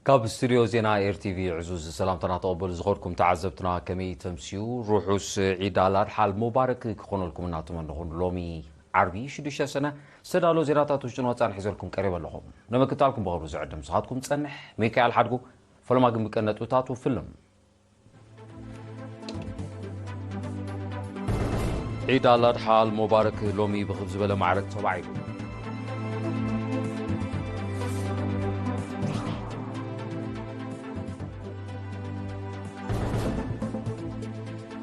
ካብ ስቱድዮ ዜና ኤር ቲ ቪ ዕዙዝ ሰላምታና ተቐበሉ ዝኸድኩም ተዓዘብትና፣ ከመይ ተምስዩ? ርሑስ ዒድ ኣል ኣድሓ ኣል ሙባረክ ክኾነልኩም እናተመነኹን፣ ሎሚ ዓርቢ ሽዱሽተ ሰነ ዝተዳለወ ዜናታት ውሽጥን ወጻን ሒዘልኩም ቀሪበ ኣለኹ። ንምክታልኩም ብኽብሪ ዝዕድም ንስኻትኩም ዝጸንሕ ሚካኤል ሓድጉ። ፈለማ ግን ብቀንዲ ነጥብታቱ ፍልም። ዒድ ኣል ኣድሓ ኣል ሙባረክ ሎሚ ብኽብ ዝበለ ማዕረግ ተባዒሉ።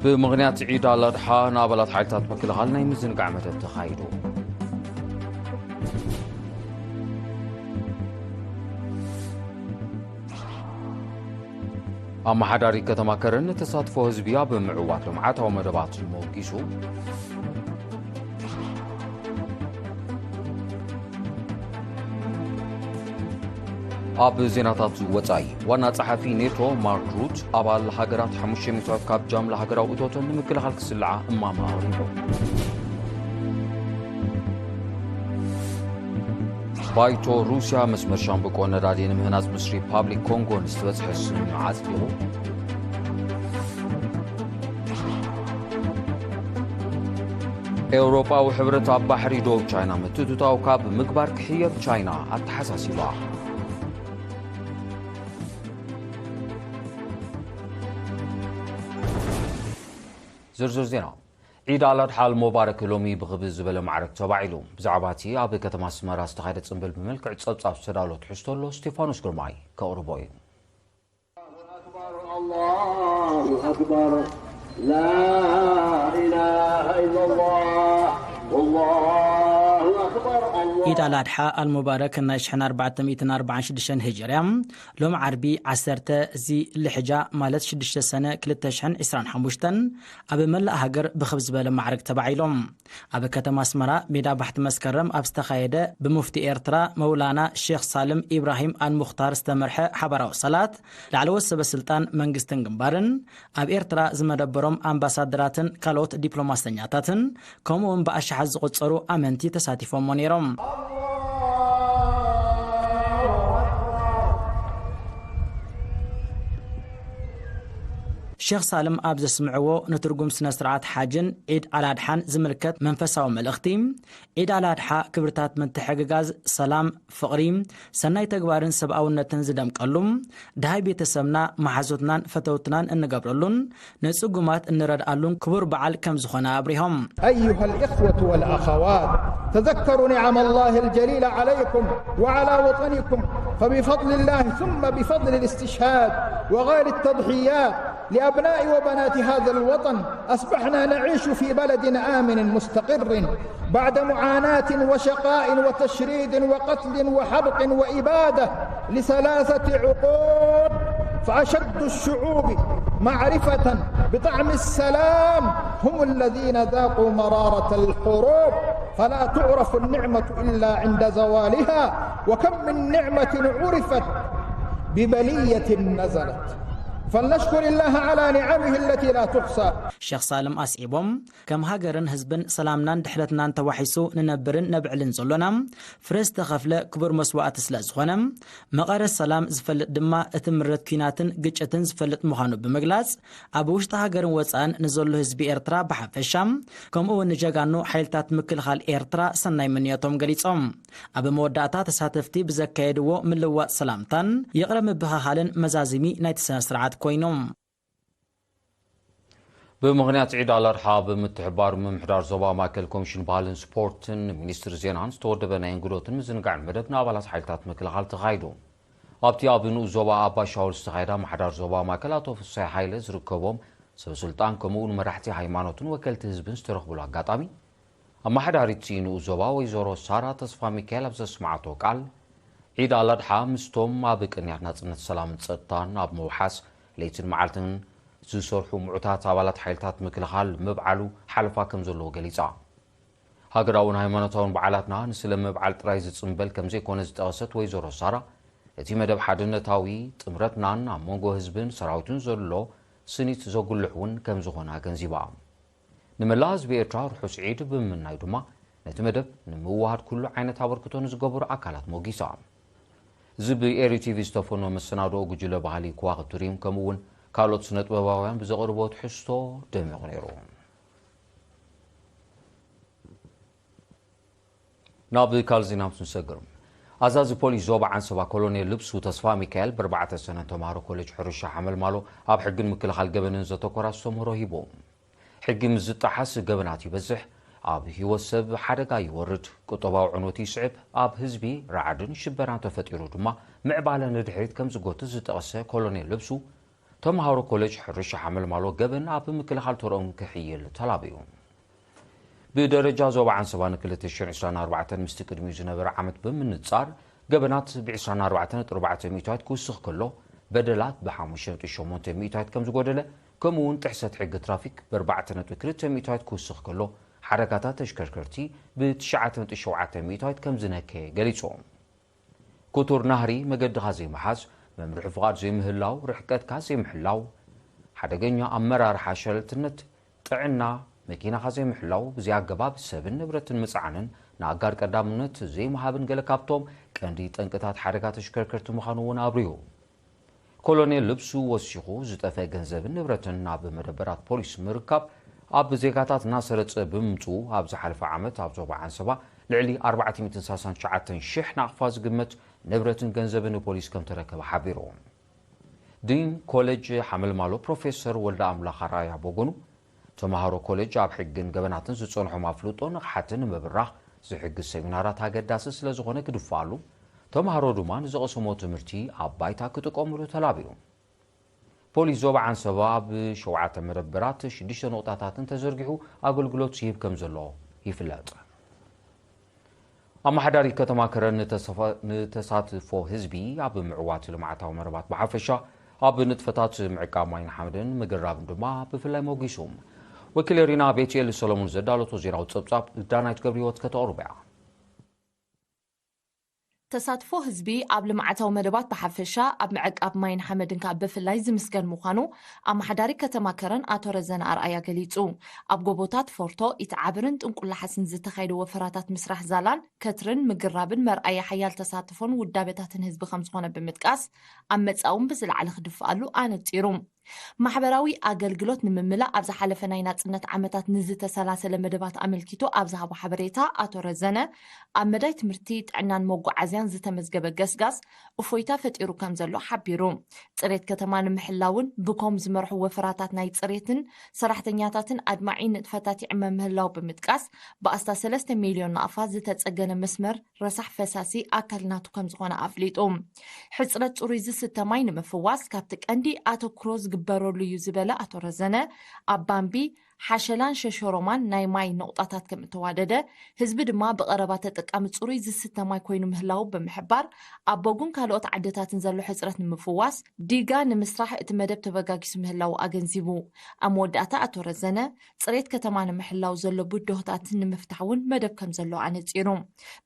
ብምኽንያት ዒድ ኣል ኣድሓ ንኣባላት ሓይልታት ምክልኻል ናይ ምዝንጋዕ መደብ ተኻይዱ። ኣመሓዳሪ ከተማ ከረን ተሳትፎ ህዝቢ ኣብ ምዕዋት ልምዓታዊ መደባት ሞጊሱ። ኣብ ዜናታት ወጻኢ፣ ዋና ጸሓፊ ኔቶ ማርክ ሩት ኣባል ሃገራት ሓሙሽተ ሚእቲ ካብ ጃምላ ሃገራዊ እቶተን ንምክልኻል ክስልዓ እማመ ኣቕሪቡ። ባይቶ ሩስያ መስመር ሻምብቆ ነዳዲ ንምህናጽ ምስ ሪፓብሊክ ኮንጎ ንዝተበጽሐ ስምምዕ ኣጽዲቑ። ኤውሮጳዊ ሕብረት ኣብ ባሕሪ ዶብ ቻይና ምትእትታው ካብ ምግባር ክሕየብ ቻይና ኣተሓሳሲባ። ዝርዝር ዜና። ዒድ ኣል ኣድሓ ኣል ሙባረክ ሎሚ ብኽብ ዝበለ ማዕረግ ተባዒሉ። ብዛዕባ እቲ ኣብ ከተማ ኣስመራ ዝተኻየደ ጽምብል ብመልክዕ ጸብጻብ ዝተዳሎ ትሕዝቶ ኣሎ፣ ስቴፋኖስ ግርማይ ከቕርቦ እዩ። الله أكبر، الله أكبر، لا إله إلا الله، والله أكبر، الله. ኢድ ኣል ኣድሓ ኣል ሙባረክ ናይ ሽሕን ኣርባዕተ ሚእትን ኣርባዓን ሽዱሽተን ሂጅርያ ሎም ዓርቢ ዓሰርተ ዚ ልሕጃ ማለት ሽዱሽተ ሰነ ክልተ ሽሕን ዕስራን ሓሙሽተን ኣብ መላእ ሃገር ብኽብ ዝበለ ማዕረግ ተባዒሎም። ኣብ ከተማ ኣስመራ ሜዳ ባሕቲ መስከረም ኣብ ዝተኻየደ ብሙፍቲ ኤርትራ መውላና ሼኽ ሳልም ኢብራሂም ኣልሙኽታር ዝተመርሐ ሓባራዊ ሰላት ላዕለዎት ሰበ ስልጣን መንግስትን ግንባርን ኣብ ኤርትራ ዝመደበሮም ኣምባሳደራትን ካልኦት ዲፕሎማሰኛታትን ከምኡ እውን ብኣሽሓት ዝቑጸሩ ኣመንቲ ተሳቲፎሞ ነይሮም። ሼኽ ሳልም ኣብ ዘስምዕዎ ንትርጉም ስነ ስርዓት ሓጅን ዒድ ኣልኣድሓን ዝምልከት መንፈሳዊ መልእኽቲ፣ ዒድ ኣልኣድሓ ክብርታት ምትሕግጋዝ፣ ሰላም፣ ፍቕሪ፣ ሰናይ ተግባርን ሰብኣውነትን ዝደምቀሉ፣ ደሃይ ቤተሰብና፣ መሓዙትናን ፈተውትናን እንገብረሉን ንጽጉማት እንረድኣሉን ክቡር በዓል ከም ዝኾነ ኣብሪሆም። أيها الإخوة والأخوات، تذكروا نعم الله الجليلة عليكم وعلى وطنكم، فبفضل الله ثم بفضل الاستشهاد وغير التضحيات لأبناء وبنات هذا الوطن أصبحنا نعيش في بلد آمن مستقر بعد معاناة وشقاء وتشريد وقتل وحرق وإبادة لثلاثة عقود، فأشد الشعوب معرفة بطعم السلام هم الذين ذاقوا مرارة الحروب، فلا تعرف النعمة إلا عند زوالها، وكم من نعمة عرفت ببلية نزلت، فلنشكر الله على نعمه التي لا تحصى. ሸኽ ሳልም ኣስዒቦም፣ ከም ሃገርን ህዝብን ሰላምናን ድሕነትናን ተዋሒሱ ንነብርን ነብዕልን ዘሎና፣ ፍረ ዝተኸፍለ ክቡር መስዋእቲ ስለ ዝኾነ፣ መቐረት ሰላም ዝፈልጥ ድማ እቲ ምረት ኲናትን ግጭትን ዝፈልጥ ምዃኑ ብምግላጽ፣ ኣብ ውሽጢ ሃገርን ወጻእን ንዘሎ ህዝቢ ኤርትራ ብሓፈሻ፣ ከምኡ እውን ንጀጋኑ ሓይልታት ምክልኻል ኤርትራ ሰናይ ምንዮቶም ገሊጾም። ኣብ መወዳእታ ተሳተፍቲ ብዘካየድዎ ምልዋጥ ሰላምታን ይቕረ ምብህሃልን መዛዝሚ ናይቲ ስነ ስርዓት ኮይኑ። ብምኽንያት ዒድ ኣል ኣድሓ ብምትሕብባር ምምሕዳር ዞባ ማእከል ኮሚሽን ባህልን ስፖርትን ሚኒስትሪ ዜናን ዝተወደበ ናይ እንግዶትን ምዝንጋዕን መደብ ንኣባላት ሓይልታት ምክልኻል ተኻይዱ። ኣብቲ ኣብ ንኡስ ዞባ ኣባ ሻውል ዝተኻየደ ኣመሓዳሪ ዞባ ማእከል ኣቶ ፍሳይ ሓይለ ዝርከቦም ሰብ ስልጣን ከምኡ እውን መራሕቲ ሃይማኖትን ወከልቲ ህዝብን ዝተረኽብሉ ኣጋጣሚ ኣመሓዳሪት እቲ ንኡስ ዞባ ወይዘሮ ሳራ ተስፋ ሚካኤል ኣብ ዘስምዓቶ ቃል፣ ዒድ ኣል ኣድሓ ምስቶም ኣብ ቅንያት ናጽነት ሰላምን ጸጥታን ኣብ ምውሓስ ለይትን መዓልትን ዝሰርሑ ምዑታት ኣባላት ሓይልታት ምክልኻል ምብዓሉ ሓለፋ ከም ዘለዎ ገሊጻ። ሃገራውን ሃይማኖታውን በዓላትና ንስለ ምብዓል ጥራይ ዝጽምበል ከም ዘይኮነ ዝጠቐሰት ወይዘሮ ሳራ፣ እቲ መደብ ሓድነታዊ ጥምረትናን ኣብ መንጎ ህዝብን ሰራዊትን ዘሎ ስኒት ዘጉልሕ እውን ከም ዝኾነ ኣገንዚባ። ንመላእ ህዝቢ ኤርትራ ርሑስ ዒድ ብምምናይ ድማ ነቲ መደብ ንምውሃድ ኩሉ ዓይነት ኣበርክቶ ንዝገበሩ ኣካላት ሞጊሳ። እዚ ብኤሪ ቲቪ ዝተፈኖ መሰናድኦ ጉጅለ ባህሊ ከዋኽብቲ ሪም ከምኡ እውን ካልኦት ስነ ጥበባውያን ብዘቕርቦ ትሕዝቶ ደሚቑ ነይሩ። ናብ ካልእ ዜና ምስ ንሰግር፣ ኣዛዚ ፖሊስ ዞባ ዓንሰባ ኮሎኔል ልብሱ ተስፋ ሚካኤል ብኣርባዕተ ሰነ ተምሃሮ ኮሌጅ ሕርሻ ሓመልማሎ ኣብ ሕግን ምክልኻል ገበንን ዘተኮረ ኣስተምህሮ ሂቡ። ሕጊ ምስ ዝጠሓስ ገበናት ይበዝሕ፣ ኣብ ህይወት ሰብ ሓደጋ ይወርድ፣ ቁጠባዊ ዕንወት ይስዕብ፣ ኣብ ህዝቢ ራዕድን ሽበራን ተፈጢሩ ድማ ምዕባለ ንድሕሪት ከም ዝጎትት ዝጠቐሰ ኮሎኔል ልብሱ፣ ተምሃሮ ኮሌጅ ሕርሻ ሓመልማሎ ገበን ኣብ ምክልኻል ተርኦም ክሕይል ተላብዩ። ብደረጃ ዞባ ዓንሰባ ን ክልተ ሽሕን ዕስራን ኣርባዕተን ምስቲ ቅድሚኡ ዝነበረ ዓመት ብምንጻር፣ ገበናት ብ ዕስራን ኣርባዕተን ነጥቢ ኣርባዕተ ሚእታዊት ክውስኽ ከሎ፣ በደላት ብ ሓሙሽተ ነጥቢ ሸሞንተ ሚእታዊት ከም ዝጎደለ፣ ከምኡ እውን ጥሕሰት ሕጊ ትራፊክ ብ ኣርባዕተ ነጥቢ ክልተ ሚእታዊት ክውስኽ ከሎ፣ ሓደጋታት ተሽከርከርቲ ብ ትሽዓተ ነጥቢ ሸውዓተ ሚእታዊት ከም ዝነከየ ገሊጹ። ክቱር ናህሪ፣ መገድኻ ዘይምሓዝ፣ መምርሒ ፍቓድ ዘይምህላው፣ ርሕቀትካ ዘይምሕላው፣ ሓደገኛ ኣመራርሓ፣ ሸለልትነት ጥዕና፣ መኪናኻ ዘይምሕላው፣ ብዘይ ኣገባብ ሰብን ንብረትን ምጽዓንን ንኣጋር ቀዳምነት ዘይምሃብን ገለ ካብቶም ቀንዲ ጠንቅታት ሓደጋ ተሽከርከርቲ ምዃኑ እውን ኣብሪሁ። ኮሎኔል ልብሱ ወሲኹ፣ ዝጠፍአ ገንዘብን ንብረትን ናብ መደበራት ፖሊስ ምርካብ ኣብ ዜጋታት እናሰረጸ ብምምጽኡ፣ ኣብ ዝሓለፈ ዓመት ኣብ ዞባ ዓንሰባ ልዕሊ ኣርባዕተ ሚእትን ሰላሳን ትሽዓተን ሽሕ ናቕፋ ዝግመት ንብረትን ገንዘብን ንፖሊስ ከም ተረከበ ሓቢሩ። ዲን ኮሌጅ ሓመልማሎ ፕሮፌሰር ወልደ ኣምላኽ ኣርኣያ ብወገኑ፣ ተምሃሮ ኮሌጅ ኣብ ሕግን ገበናትን ዝጸንሖም ኣፍልጦ ንቕሓትን ንምብራኽ ዝሕግዝ ሰሚናራት ኣገዳሲ ስለ ዝኾነ ክድፍኣሉ፣ ተምሃሮ ድማ ንዝቐሰሞ ትምህርቲ ኣብ ባይታ ክጥቀምሉ ተላብዩ። ፖሊስ ዞባ ዓንሰባ ኣብ ሸውዓተ መደበራት ሽዱሽተ ነቑጣታትን ተዘርጊሑ ኣገልግሎት ይህብ ከም ዘሎ ይፍለጥ። ኣመሓዳሪ ከተማ ከረን ንተሰፋ-፣ ንተሳትፎ ህዝቢ ኣብ ምዕዋት ልምዓታዊ መረባት ብሓፈሻ፣ ኣብ ንጥፈታት ምዕቃብ ማይን ሓመድን ምግራብን ድማ ብፍላይ ሞጊሱ። ወኪል ኤሪና ቤትኤል ሰሎሞን ዘዳለቶ ዜናዊ ጸብጻብ ዳናይት ገብረህይወት ከተቕርቦ እያ። ተሳትፎ ህዝቢ ኣብ ልምዓታዊ መደባት ብሓፈሻ፣ ኣብ ምዕቃብ ማይን ሓመድን ከኣ ብፍላይ ዝምስገን ምዃኑ ኣመሓዳሪ ከተማ ከረን ኣቶ ረዘነ ኣርኣያ ገሊጹ። ኣብ ጎቦታት ፎርቶ፣ ኢትዓብርን ጥንቁላሓስን ዝተኻየደ ወፈራታት ምስራሕ ዛላን ከትርን ምግራብን መርኣያ ሓያል ተሳትፎን ውዳበታትን ህዝቢ ከም ዝኾነ ብምጥቃስ፣ ኣብ መጻኢ እውን ብዝለዓለ ክድፍኣሉ ኣነጺሩ። ማሕበራዊ ኣገልግሎት ንምምላእ ኣብ ዝሓለፈ ናይ ናጽነት ዓመታት ንዝተሰላሰለ መደባት ኣመልኪቱ ኣብ ዝሃቦ ሓበሬታ፣ ኣቶ ረዘነ፣ ኣብ መዳይ ትምህርቲ፣ ጥዕናን መጓዓዝያን ዝተመዝገበ ገስጋስ እፎይታ ፈጢሩ ከም ዘሎ ሓቢሩ። ጽሬት ከተማ ንምሕላውን ብኮም ዝመርሑ ወፈራታት ናይ ጽሬትን ሰራሕተኛታትን ኣድማዒ ንጥፈታት ይዕመ ምህላው ብምጥቃስ፣ ብኣስታት ሰለስተ ሚልዮን ናቕፋ ዝተጸገነ መስመር ረሳሕ ፈሳሲ ኣካል ናቱ ከም ዝኾነ ኣፍሊጡ። ሕጽረት ጽሩይ ዝስተ ማይ ንምፍዋስ ካብቲ ቀንዲ ኣተኩሮ ዝግበረሉ እዩ ዝበለ ኣቶ ረዘነ፣ ኣብ ባምቢ፣ ሓሸላን ሸሸሮማን ናይ ማይ ነቑጣታት ከም እተዋደደ፣ ህዝቢ ድማ ብቐረባ ተጠቃሚ ጽሩይ ዝስተ ማይ ኮይኑ ምህላዉ ብምሕባር፣ ኣብ ቦጉን ካልኦት ዓድታትን ዘሎ ሕጽረት ንምፍዋስ ዲጋ ንምስራሕ እቲ መደብ ተበጋጊሱ ምህላዉ ኣገንዚቡ። ኣብ መወዳእታ ኣቶ ረዘነ፣ ጽሬት ከተማ ንምሕላው ዘሎ ብድሆታት ንምፍታሕ እውን መደብ ከም ዘሎ ኣነጺሩ።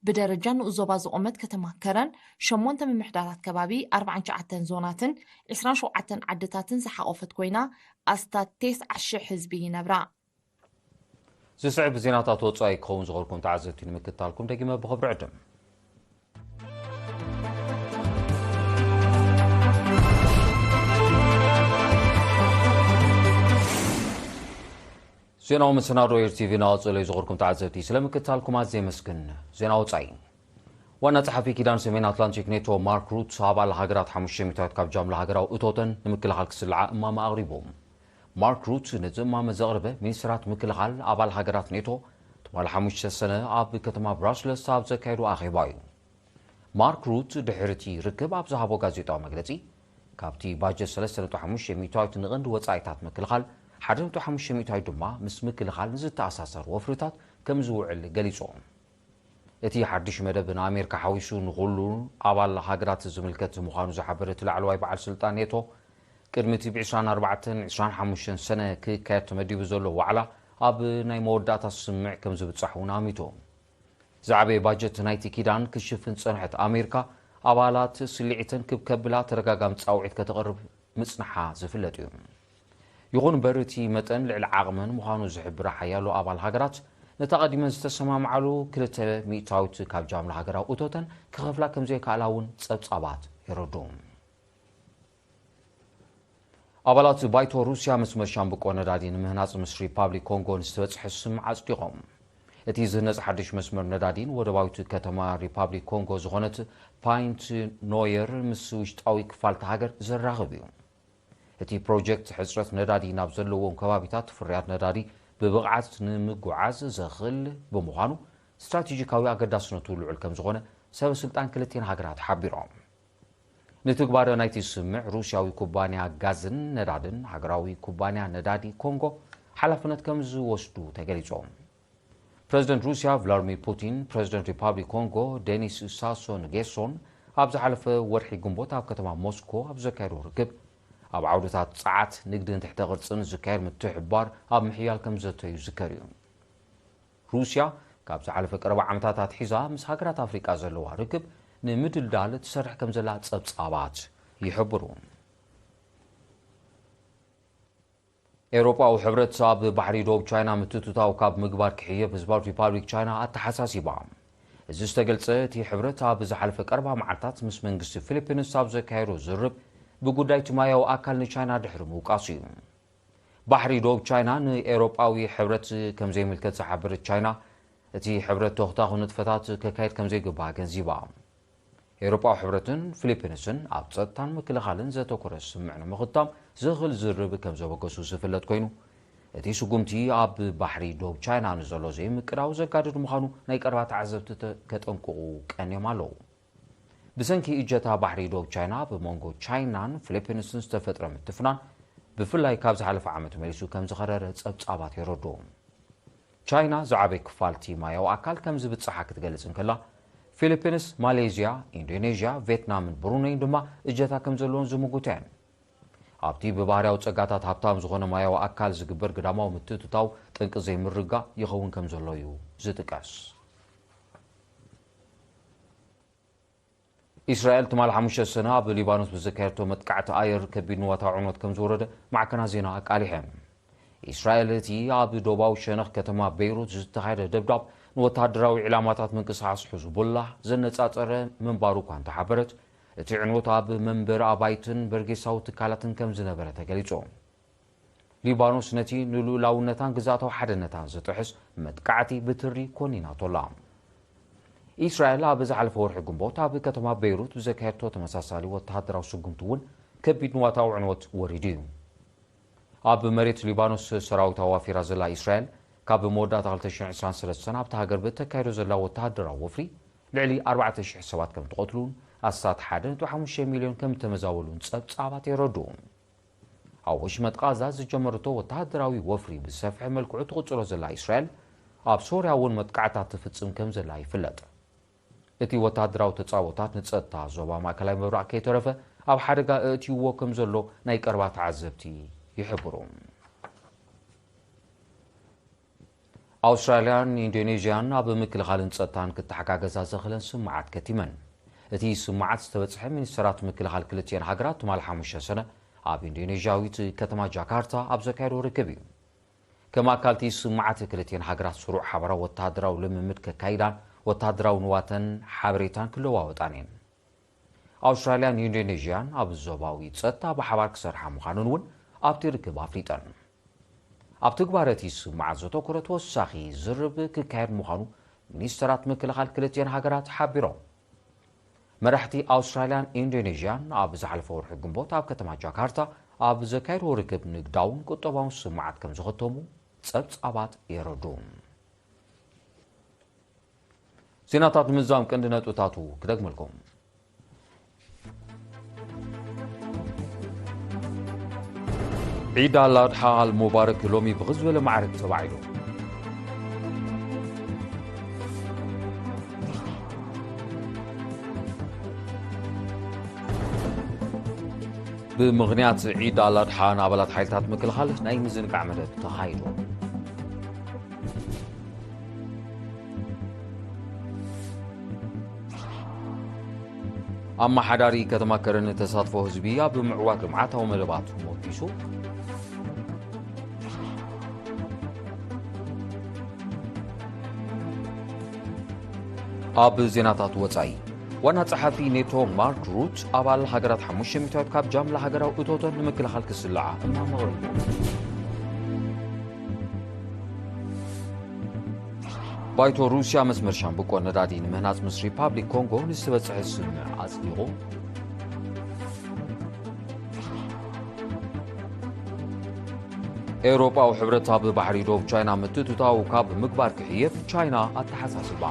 ብደረጃ ንኡስ ዞባ ዝቖመት ከተማ ከረን ሸሞንተ ምምሕዳራት ከባቢ፣ ኣርባዓን ትሽዓተን ዞናትን ዕስራን ሸውዓተን ዓድታትን ዝሓቖፈት ኮይና፣ ኣስታት ተስዓ ሽሕ ህዝቢ ይነብራ። ዝስዕብ ዜናታት ወጻኢ ክኸውን ዝኸልኩም ተዓዘብቲ ንምክትታልኩም ደጊመ ብኽብሪ ዕድም። ዜናዊ መሰናዶ ኤር ቲቪ እናቐጸለ እዩ። ዝኸልኩም ተዓዘብቲ ስለምክትታልኩም ኣዝየ የመስግን። ዜና ወጻኢ። ዋና ጸሓፊ ኪዳን ሰሜን ኣትላንቲክ ኔቶ ማርክ ሩት፣ ኣባል ሃገራት ሓሙሽተ ሚእታዊት ካብ ጃምላ ሃገራዊ እቶተን ንምክልኻል ክስልዓ እማመ ኣቕሪቡ። ማርክ ሩት ነዚ እማመ ዘቕረበ፣ ሚኒስትራት ምክልኻል ኣባል ሃገራት ኔቶ ትማሊ ሓሙሽተ ሰነ ኣብ ከተማ ብራስለስ ኣብ ዘካየዶ ኣኼባ እዩ። ማርክ ሩት ድሕሪ እቲ ርክብ ኣብ ዝሃቦ ጋዜጣዊ መግለጺ፣ ካብቲ ባጀት ሰለስተ ነጥቢ ሓሙሽተ ሚእታዊት ንቐንዲ ወጻኢታት ምክልኻል፣ ሓደ ነጥቢ ሓሙሽተ ሚእታዊት ድማ ምስ ምክልኻል ንዝተኣሳሰር ወፍርታት ከም ዝውዕል ገሊጹ። እቲ ሓድሽ መደብ ንኣሜሪካ ሓዊሱ ንኹሉ ኣባል ሃገራት ዝምልከት ምዃኑ ዝሓበረ እቲ ላዕለዋይ በዓል ስልጣን ኔቶ፣ ቅድሚ እቲ ብ ዕስራን ኣርባዕተን ዕስራን ሓሙሽተን ሰነ ክካየድ ተመዲቡ ዘሎ ዋዕላ ኣብ ናይ መወዳእታ ስምምዕ ከም ዝብጻሕ እውን ኣሚቱ። ዝዓበየ ባጀት ናይቲ ኪዳን ክሽፍን ዝጸንሐት ኣሜሪካ፣ ኣባላት ስልዒተን ክብ ከብላ ተደጋጋሚ ጻውዒት ከተቕርብ ምጽንሓ ዝፍለጥ እዩ። ይኹን እምበር፣ እቲ መጠን ልዕሊ ዓቕመን ምዃኑ ዝሕብራ ሓያሎ ኣባል ሃገራት፣ ነታ ቀዲመን ዝተሰማምዓሉ ክልተ ሚእታዊት ካብ ጃምላ ሃገራዊ እቶተን ክኸፍላ ከም ዘይከኣላ እውን ጸብጻባት የረድኡ። ኣባላት ባይቶ ሩስያ መስመር ሻምብቆ ነዳዲ ንምህናጽ ምስ ሪፓብሊክ ኮንጎ ንዝተበጽሐ ስምምዕ ኣጽዲቖም። እቲ ዝህነጽ ሓድሽ መስመር ነዳዲ ንወደባዊት ከተማ ሪፓብሊክ ኮንጎ ዝኾነት ፓይንት ኖየር ምስ ውሽጣዊ ክፋል እታ ሃገር ዘራኽብ እዩ። እቲ ፕሮጀክት ሕጽረት ነዳዲ ናብ ዘለዎም ከባቢታት ፍርያት ነዳዲ ብብቕዓት ንምጉዓዝ ዘኽእል ብምዃኑ ስትራቴጂካዊ ኣገዳስነቱ ልዑል ከም ዝኾነ ሰበ ስልጣን ክልቲኤን ሃገራት ሓቢሮም። ንትግባረ ናይቲ ስምምዕ ሩስያዊ ኩባንያ ጋዝን ነዳድን ሃገራዊ ኩባንያ ነዳዲ ኮንጎ ሓላፍነት ከም ዝወስዱ ተገሊጾም። ፕረዚደንት ሩስያ ቭላድሚር ፑቲን፣ ፕረዚደንት ሪፓብሊክ ኮንጎ ደኒስ ሳሶ ንጌሶን ኣብ ዝሓለፈ ወርሒ ግንቦት ኣብ ከተማ ሞስኮ ኣብ ዘካየዶ ርክብ፣ ኣብ ዓውድታት ጸዓት፣ ንግድን ትሕተ ቅርጽን ዝካየድ ምትሕብባር ኣብ ምሕያል ከም ዘተዩ ዝዝከር እዩ። ሩስያ ካብ ዝሓለፈ ቀረባ ዓመታት ኣትሒዛ ምስ ሃገራት ኣፍሪቃ ዘለዋ ርክብ ንምድልዳል ትሰርሕ ከም ዘላ ጸብጻባት ይሕብሩ። ኤውሮጳዊ ሕብረት ኣብ ባሕሪ ደቡብ ቻይና ምትእትታው ካብ ምግባር ክሕየብ ህዝባዊት ሪፓብሊክ ቻይና ኣተሓሳሲባ። እዚ ዝተገልጸ፣ እቲ ሕብረት ኣብ ዝሓለፈ ቀረባ መዓልታት ምስ መንግስቲ ፊሊፒንስ ኣብ ዘካየዶ ዝርብ፣ ብጉዳይ እቲ ማያዊ ኣካል ንቻይና ድሕሪ ምውቃሱ እዩ። ባሕሪ ደቡብ ቻይና ንኤውሮጳዊ ሕብረት ከም ዘይምልከት ዝሓበረት ቻይና፣ እቲ ሕብረት ተወክታኹ ንጥፈታት ከካይድ ከም ዘይግባእ ኣገንዚባ። ኤውሮጳዊ ሕብረትን ፊሊፒንስን ኣብ ጸጥታን ምክልኻልን ዘተኮረ ስምምዕ ንምኽታም ዝኽእል ዝርብ ከም ዘበገሱ ዝፍለጥ ኮይኑ፣ እቲ ስጉምቲ ኣብ ባሕሪ ደቡብ ቻይና ንዘሎ ዘይምቅዳው ዘጋድድ ምዃኑ ናይ ቀረባ ተዓዘብቲ ተ-፣ ከጠንቅቑ ቀንዮም ኣለዉ። ብሰንኪ እጀታ ባሕሪ ደቡብ ቻይና፣ ኣብ መንጎ ቻይናን ፊሊፒንስን ዝተፈጥረ ምትፍናን፣ ብፍላይ ካብ ዝሓለፈ ዓመት መሊሱ ከም ዝኸረረ ጸብጻባት የረድኡ። ቻይና ዝዓበየ ክፋል እቲ ማያዊ ኣካል ከም ዝብጽሓ ክትገልጽ እንከላ፣ ፊሊፒንስ፣ ማሌዝያ፣ ኢንዶኔዥያ፣ ቬትናምን ብሩነይን ድማ እጀታ ከም ዘለዎን ዝምጉታ እየን። ኣብቲ ብባህርያዊ ጸጋታት ሃብታም ዝኾነ ማያዊ ኣካል ዝግበር ግዳማዊ ምትእትታው ጠንቂ ዘይምርጋእ ይኸውን ከም ዘሎ እዩ ዝጥቀስ። ኢስራኤል ትማል ሓሙሽተ ሰነ ኣብ ሊባኖስ ብዘካየደቶ መጥቃዕቲ ኣየር ከቢድ ንዋታዊ ዕንወት ከም ዝወረደ ማዕከናት ዜና ኣቃሊሐን። ኢስራኤል እቲ ኣብ ዶባዊ ሸነኽ ከተማ ቤይሩት ዝተኻየደ ደብዳብ ንወተሃደራዊ ዒላማታት ምንቅስቓስ ሕዝቡላህ ዘነጻጸረ ምንባሩ እኳ እንተሓበረት፣ እቲ ዕንወት ኣብ መንበሪ ኣባይትን በርጌሳዊ ትካላትን ከም ዝነበረ ተገሊጹ። ሊባኖስ ነቲ ንልኡላውነታን ግዝኣታዊ ሓድነታን ዝጥሕስ መጥቃዕቲ ብትሪ ኮኒናቶ ኣላ። ኢስራኤል ኣብ ዝሓለፈ ወርሒ ግንቦት ኣብ ከተማ ቤይሩት ብዘካየድቶ ተመሳሳሊ ወተሃደራዊ ስጉምቲ እውን ከቢድ ንዋታዊ ዕንወት ወሪዱ እዩ። ኣብ መሬት ሊባኖስ ሰራዊት ኣዋፊራ ዘላ ኢስራኤል፣ ካብ መወዳእታ ክልተ ሽሕን ዕስራን ሰለስተን ኣብታ ሃገር ብእተካይዶ ዘላ ወተሃደራዊ ወፍሪ ልዕሊ ኣርባዕተ ሽሕ ሰባት ከም ተቐትሉን ኣስታት ሓደ ነጥቢ ሓሙሽተ ሚልዮን ከም ተመዛበሉን ጸብጻባት የረድኡ። ኣብ ወሽመጥ ቃዛ ዝጀመረቶ ወተሃደራዊ ወፍሪ ብዝሰፍሐ መልክዑ ትቕጽሎ ዘላ እስራኤል፣ ኣብ ሶርያ እውን መጥቃዕታት ትፍጽም ከም ዘላ ይፍለጥ። እቲ ወተሃደራዊ ተጻቦታት ንጸጥታ ዞባ ማእከላይ ምብራቕ ከይተረፈ ኣብ ሓደጋ ኣእትይዎ ከም ዘሎ ናይ ቀረባ ተዓዘብቲ ይሕብሩ። ኣውስትራልያን ኢንዶኔዥያን ኣብ ምክልኻልን ጸጥታን ክተሓጋገዛ ዘኽእለን ስምምዓት ከቲመን። እቲ ስምምዓት ዝተበጽሐ ሚኒስተራት ምክልኻል ክልቲኤን ሃገራት ትማል ሓሙሽተ ሰነ ኣብ ኢንዶኔዥያዊት ከተማ ጃካርታ ኣብ ዘካየዶ ርክብ እዩ። ከም ኣካል እቲ ስምምዓት ክልቲኤን ሃገራት ስሩዕ ሓበራዊ ወተሃደራዊ ልምምድ ከካይዳን ወተሃደራዊ ንዋተን ሓበሬታን ክለዋወጣን እየን። ኣውስትራልያን ኢንዶኔዥያን ኣብ ዞባዊ ጸጥታ ብሓባር ክሰርሓ ምዃነን እውን ኣብቲ ርክብ ኣፍሊጠን። ኣብ ትግባረ እቲ ስምምዓት ዘተኮረ ተወሳኺ ዝርርብ ክካየድ ምዃኑ ሚኒስተራት ምክልኻል ክልቲኤን ሃገራት ሓቢሮም። መራሕቲ ኣውስትራልያን ኢንዶኔዥያን ኣብ ዝሓለፈ ወርሒ ግንቦት ኣብ ከተማ ጃካርታ ኣብ ዘካየድዎ ርክብ ንግዳውን ቁጠባውን ስምምዓት ከም ዝኸተሙ ጸብጻባት የረድኡ። ዜናታት ንምዝዛም ቀንዲ ነጥብታቱ ክደግመልኩም። ዒድ ኣል ኣድሓ ኣል ሙባረክ ሎሚ ብኽብ ዝበለ ማዕርግ ተባዒሉ። ብምኽንያት ዒድ ኣል ኣድሓ ንኣባላት ሓይልታት ምክልኻል ናይ ምዝንጋዕ መደብ ተኻይዱ። ኣመሓዳሪ ከተማ ከረን ተሳትፎ ህዝቢ ኣብ ምዕዋት ልምዓታዊ መደባት ሞኪሱ። ኣብ ዜናታት ወጻኢ፣ ዋና ጸሓፊ ኔቶ ማርክ ሩት ኣባል ሃገራት ሓሙሽተ ሚእታዊት ካብ ጃምላ ሃገራዊ እቶተን ንምክልኻል ክስልዓ እማመ ቐሪቡ። ባይቶ ሩስያ መስመር ሻምብቆ ነዳዲ ንምህናጽ ምስ ሪፓብሊክ ኮንጎ ንዝተበጽሐ ስምምዕ ኣጽዲቑ። ኤውሮጳዊ ሕብረት ኣብ ባሕሪ ዶብ ቻይና ምትእትታው ካብ ምግባር ክሕየብ ቻይና ኣተሓሳስባ።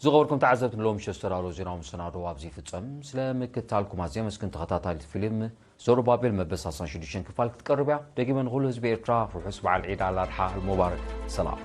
ዝኸበርኩም ተዓዘብቲ፣ ንሎሚ ምሸት ዝተዳለወ ዜናዊ መሰናዶ ኣብዚ ይፍጸም። ስለ ምክትታልኩም ኣዝየ ኣመስግን። ተኸታታሊት ፊልም ዘሩባቤል መበል ሰላሳን ሽዱሽተን ክፋል ክትቀርብ እያ። ደጊመ ንኹሉ ህዝቢ ኤርትራ ርሑስ በዓል ዒድ ኣል ኣድሓ ኣል ሙባረክ። ሰላም።